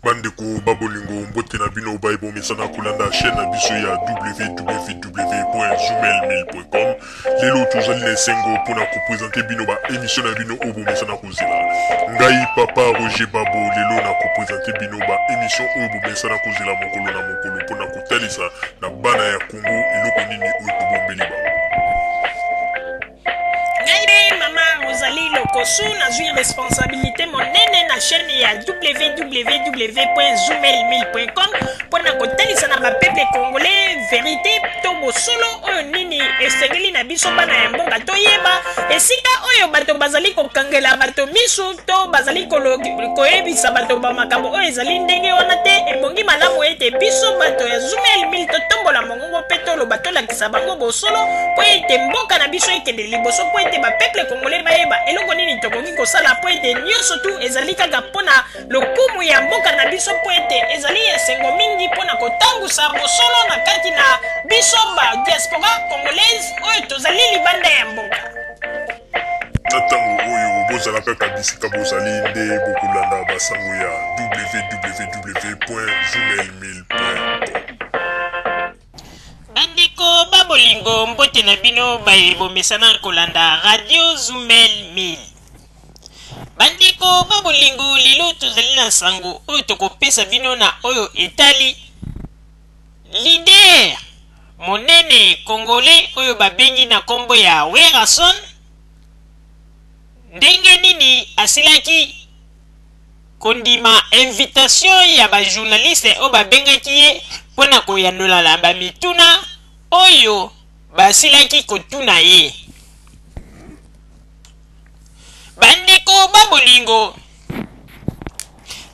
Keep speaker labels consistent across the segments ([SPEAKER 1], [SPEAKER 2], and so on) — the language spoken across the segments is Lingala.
[SPEAKER 1] Bandeko ba bolingo, mbote na bino baye bomesana kolanda chaîne na biso ya www.zoomail1000.com. Lelo tozali na esengo mpona kopresente bino ba emission na bino oyo bomesana kozela. Ngai papa Roger Babo lelo na kopresente bino ba emission oyo bomesana kozela mokolo na mokolo mpona kotalisa na bana ya Congo eloko nini oyo tobombeli bango.
[SPEAKER 2] Ngai mpe mama Rosalie Lokosu nazwi responsabilité monene na chaîne ya www.zoomel1000.com mpo na kotalisa na bapeuple congolais verité to bosolo oyo nini esengeli na biso bana ya mboka toyeba esika oyo bato bazali kokangela bato misu to bazali koyebisa bato ba makambo oyo ezali ndenge wana te. Ebongi malamu ete biso bato ya Zoomel 1000 totombola mongongo mpe toloba, tolakisa bango bosolo mpo ete mboka na biso ekende liboso, mpo ete bapeuple congolais bayeba eloko nini tokoki kosala, mpo ete nyonso tu ezali kaka mpo na lokumu ya mboka na biso, mpo ete ezali esengo mingi mpo na kotambusa bosolo na kati na biso ba diaspora congolaise oyo tozali libanda ya mboka.
[SPEAKER 1] Na ntango oyo bozala kaka bisika bozali nde bokolanda basango ya www.zoomail1000.com.
[SPEAKER 2] Bandeko ba bolingo, mbote na bino baye bomesana kolanda Radio Zumel 1000. Bandeko ba bolingo, lelo tozali na sango oyo tokopesa bino na oyo etali leader monene congolais oyo babengi na kombo ya Werrason, ndenge nini asilaki kondima invitation ya ba journaliste oyo babengaki ye mpo na koyanola na ba mituna oyo basilaki kotuna ye. Bandeko ba bolingo,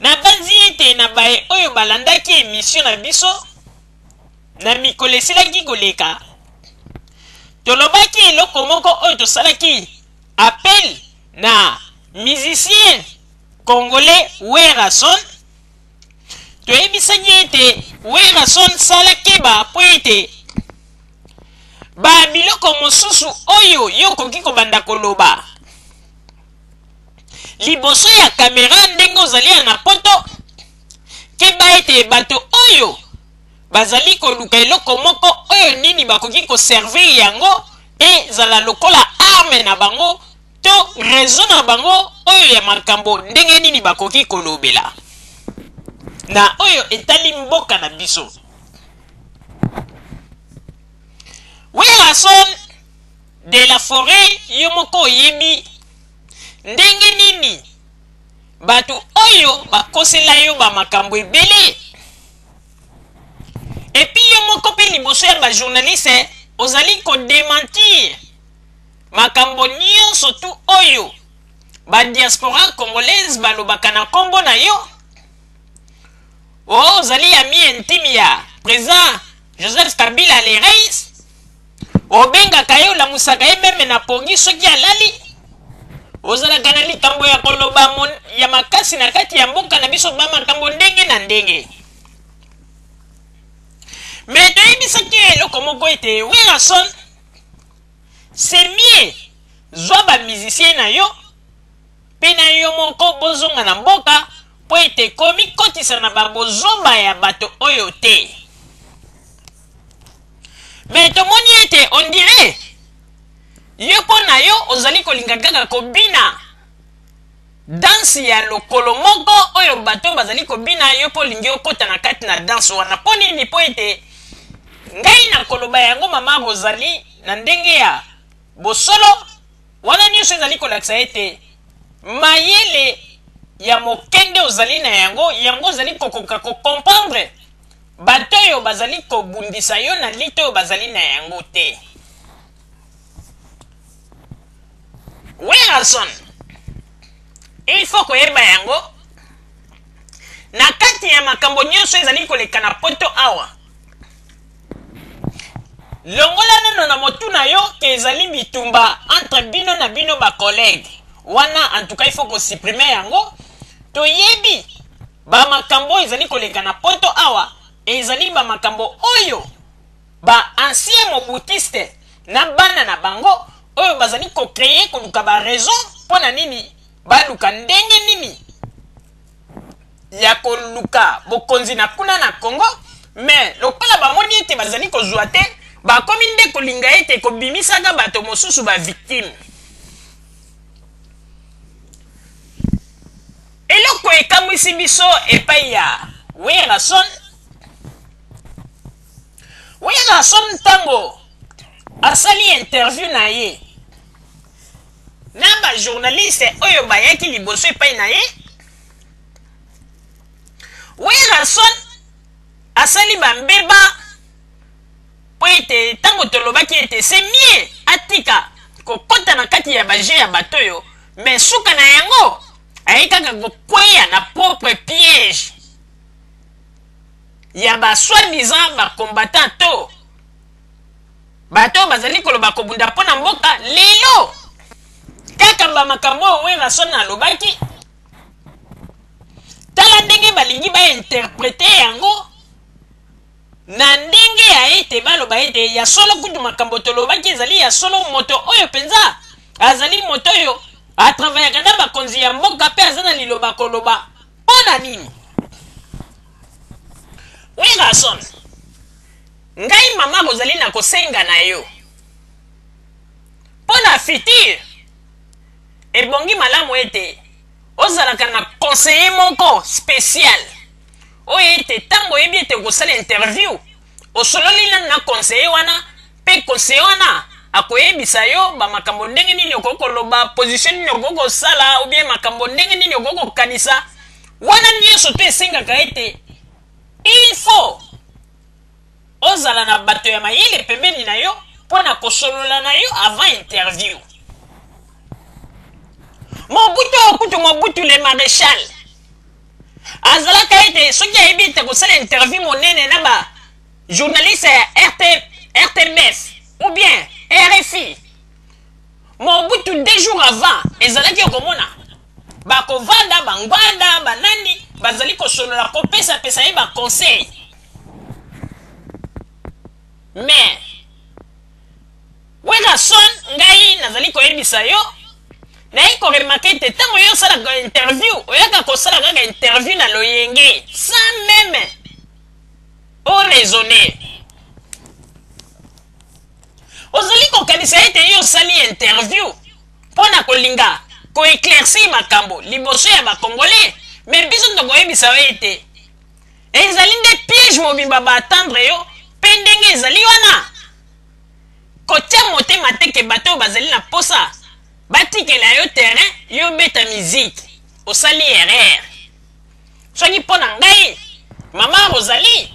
[SPEAKER 2] nabanzi ete na baye oyo balandaki emission na biso na mikolo esilaki koleka, tolobaki eloko moko oyo tosalaki appel na musicien congolais Werrason. Toyebisaki ete Werrason, sala keba mpo ete ba biloko mosusu oyo yo okoki kobanda koloba liboso ya kamera ndenge ozali ya na poto, keba ete bato oyo bazali koluka eloko moko oyo nini bakoki koservir yango ezala lokola arme na bango to raison na bango oyo ya makambo ndenge nini bakoki kolobela na oyo etali mboka na biso. Werrason de la foret, yo moko oyebi ndenge nini bato oyo bakosela yo ba makambo ebele, epuis yo moko mpe liboso ya ba journaliste ozali kodementir makambo nyonso tu oyo ba diaspora congolaise balobaka na nkombo na yo. O ozali ami intime ya président Joseph Kabila le Reis, obengaka ye, olamusaka ye meme na pongi soki alali, ozalaka na likambo ya koloba ya makasi na kati ya mboka na biso, ba makambo ndenge na ndenge. Me toyebisaki yo eloko moko ete Werrason, c'est mieux zwa ba musicien na yo mpe na yo moko bozonga na mboka, mpo ete komikotisa na babozoba ya bato oyo te. Me tomoni ete on dirait yo mpo na yo ozali kolinga kaka kobina danse ya lokolo moko oyo bato bazali kobina, yo mpo olingi okota na kati na danse wana. Mpo nini? Mpo ete ngai nakoloba yango, mama Rosalie, na ndenge ya bosolo wana nyonso ezali kolakisa ete mayele ya moke nde ozali na yango, yango ozali kokoka kocomprendre bato oyo bazali kobundisa yo na lito oyo bazali na yango te. Werrason, il faut koyeba yango na kati ya makambo nyonso ezali koleka na poto awa. Longola nano na motu na yo ke ezali bitumba entre bino na bino ba collègue wana, en tout cas il faut kosupprime yango. Toyebi ba makambo oyo ezali koleka na poto awa, ezali ba makambo oyo ba ancien mobutiste na bana na bango oyo bazali kocreye, koluka ba raison mpo na nini baluka ndenge nini ya koluka bokonzi na kuna na Congo, mais lokola bamoni ete bazali kozwa te, bakomi nde kolinga ete kobimisaka bato mosusu ba victime. Eloko ekamwisi biso epai ya Werrason, Werrason ntango asali interview na ye na ba journaliste oyo bayaki liboso epai na ye, Werrason asali bambeba mpo ete ntango tolobaki ete c'est mieux atika kokɔta na kati ya ba jeu ya bato oyo, mais suka na yango aye kaka kokweya na propre piège ya ba soi-disant ba combattant to bato oyo bazali koloba kobunda mpo na mboka. Lelo kaka bamakambo oyo Werrason alobaki, tala ndenge balingi bainterprete yango na ndenge ya ete baloba ete ya solo kutu makambo tolobaki ezali ya solo. Moto oyo mpenza azali moto oyo atravayaka na bakonzi ya mboka mpe aza na liloba koloba. Mpo na nini? Werrason, ngai mama kozali na kosenga na yo mpo na futur, ebongi malamu ete ozalaka na conseiller moko spécial oyo ete ntango oyebi ete okosala interview, osololi nanu na conseiller wana, mpe conseiller wana akoyebisa yo bamakambo ndenge nini okoki koloba, position nini okoki kosala, ou bien makambo ndenge nini okoki kokanisa. Wana nyonso to esengaka ete il faut ozala na bato ya mayele pembeni na yo mpo na kosolola na yo avant interview. Mobutu oyo kutu, Mobutu le maréchal, azalaka ete soki ayebi ete kosala interview monene na ba journaliste ya RTBF ou bien RFI, Mobutu 2 jours avant ezalaki okomona bakovanda bangwanda banani bazali kosolola, kopesapesa ye baconseil. Mais Werrason, ngai nazali koyebisa yo, naye koremarquer ete ntango yo osalaka interview, oyaka kosala kaka interview na loyenge sans même oraisonner. Ozali kokanisa ete yo osali interview mpo na kolinga koéclaircir makambo liboso ya bacongolais, mais biso tokoyebisa yo ete ezali nde piège mobimba baatendre yo. Mpe ndenge ezali wana, kotia motema te ke bato oyo bazali na posa batikela yo terrain, yo beta miziki. Osali erreur. Soki mpo na ngai mama Rosalie,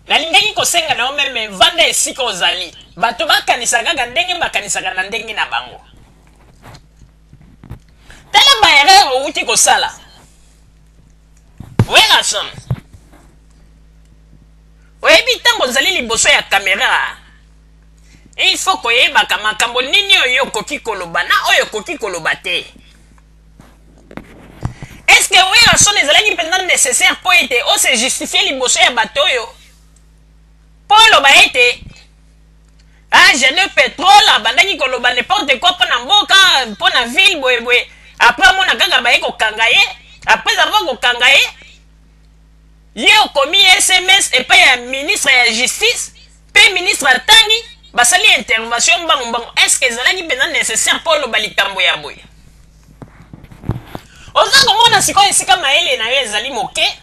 [SPEAKER 2] nalingaki kosenga na yo même, vanda esika ozali, bato bakanisa kaka ndenge bakanisaka na ndenge na bango. Tala baerreur owuti kosala, Werrason. Oyebi, ntango ozali liboso ya kamera, il faut koyebaka makambo nini oyo okoki koloba na oyo okoki koloba te. Est-ce que Werrason ezalaki mpenza nécessaire mpo ete ose justifie liboso ya bato oyo, mpo oloba ete ah, Jeannot Pétrole abandaki koloba n'importe quoi mpo na mboka, mpo na ville boyeboye? Après amona kaka baye kokanga ye, après avoir kokanga ye, ye okomi SMS epai ya ministre ya Justice, mpe ministre atangi, basali intervention mbangu mbangu. Est ce que ezalaki mpenza nécessaire mpo oloba likambo ya boye? Oza komona sikoyo esika mayele na yo ezali moke.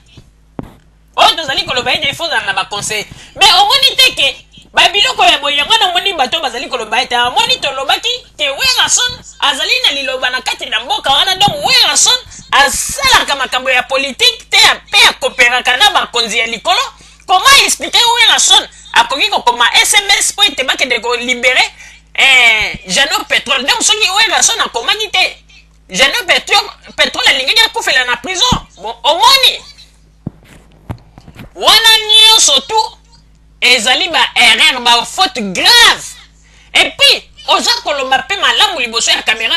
[SPEAKER 2] Oyo tozali koloba ete ifo ozala na baconseil, mais omoni te ke babiloko ya boye yango wana. Omoni bato bazali koloba ete omoni, tolobaki ke Werrason azali na liloba na kati na mboka wana. Donc Werrason asalaka makambo ya politike te mpe akooperaka na bakonzi ya likolo. Comment expliquer Werrason akoki kokoma SMS mpo ete bakende kolibérer Jeannot Pétrole? Donc soki Werrason akomaki te, Jeannot Pétrole alingaki akufela na prison. Bon, omoni, wana nyonso tu ezali ba erreur, ba faute grave. Et puis oza koloba mpe malamu liboso ya kamera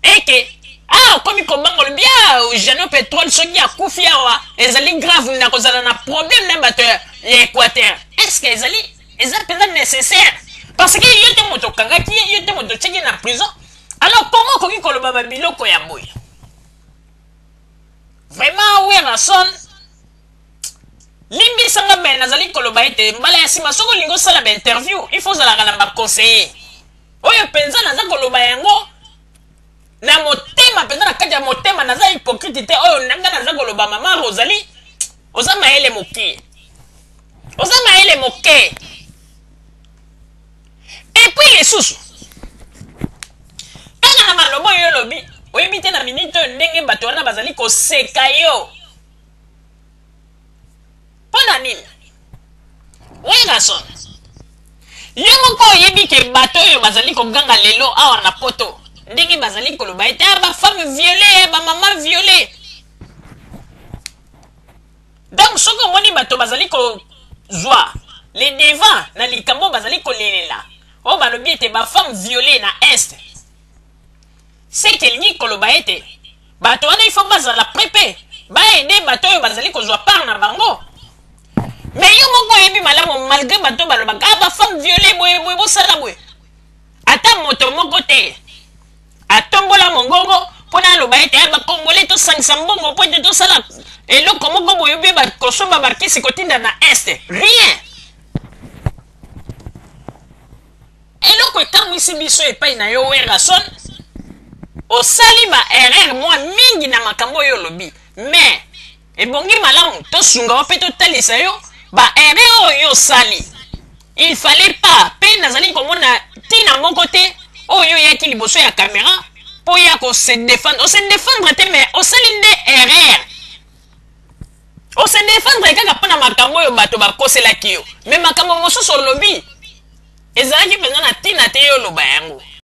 [SPEAKER 2] eke ah, okomi kobanga, olobi ah, Jeannot Pétrole soki akufi awa ezali grave, na kozala na problème na bato ya Équateur. Est ce que ezali eza mpenza nécessaire? Parce que yo te moto okangaki ye, yo te moto otiaki na prison. Alors comment okoki koloba babiloko ya boye? Vraiment, Werrason. Limbisa nga mais nazali koloba ete mbala ya sima soki olingi osala ba interview il faut ozalaka na ba conseiller. Oyo penza naza koloba yango na motema penza na kati ya motema naza hypocrite te oyo nga naza koloba mama Rosalie oza mayele moke. Oza mayele moke. Et puis lisusu kaka na maloba oyo olobi oyebi te na minute oyo ndenge bato wana bazali koseka yo. Mpo na nini? Werrason, yo moko oyebi ke bato oyo bazali koganga lelo awa na poto ndenge bazali koloba ete ah, ba femme viole, ba mama viole. Donc soki omoni bato bazali kozwa le devant na likambo bazali kolelela oyo balobi ete ba femme viole na est Ce que elingi koloba ete bato wana il faut bazala près pe ba aider bato oyo bazali kozwa part na bango. Mais yo moko oyebi malamu malgre bato balobaka ah, ba femme viole boye boye bosala boye, ata moto moko te atombola mongongo mpo na aloba ete ah, bakongole tosangisa mbongo mpo ete tosala eloko moko boye mpe bakosomba bakisi kotinda na est rien. Eloko ekamwisi biso epai na yo Werrason, osali ba erreur mwa mingi na makambo oyo olobi, mais ebongi malamu tosunga yo pe totalisa yo ba erreur oyo yo osali. Il fallait pas pe nazali komona tina moko te oyo oyaki liboso ya camera po ya ko se defendre. O se defendre te mais osali nde erreur. O se defendre kaka mpo na makambo oyo bato bakoselaki yo, mais makambo mosusu olobi ezalaki mpenza na ntina te yo oloba yango.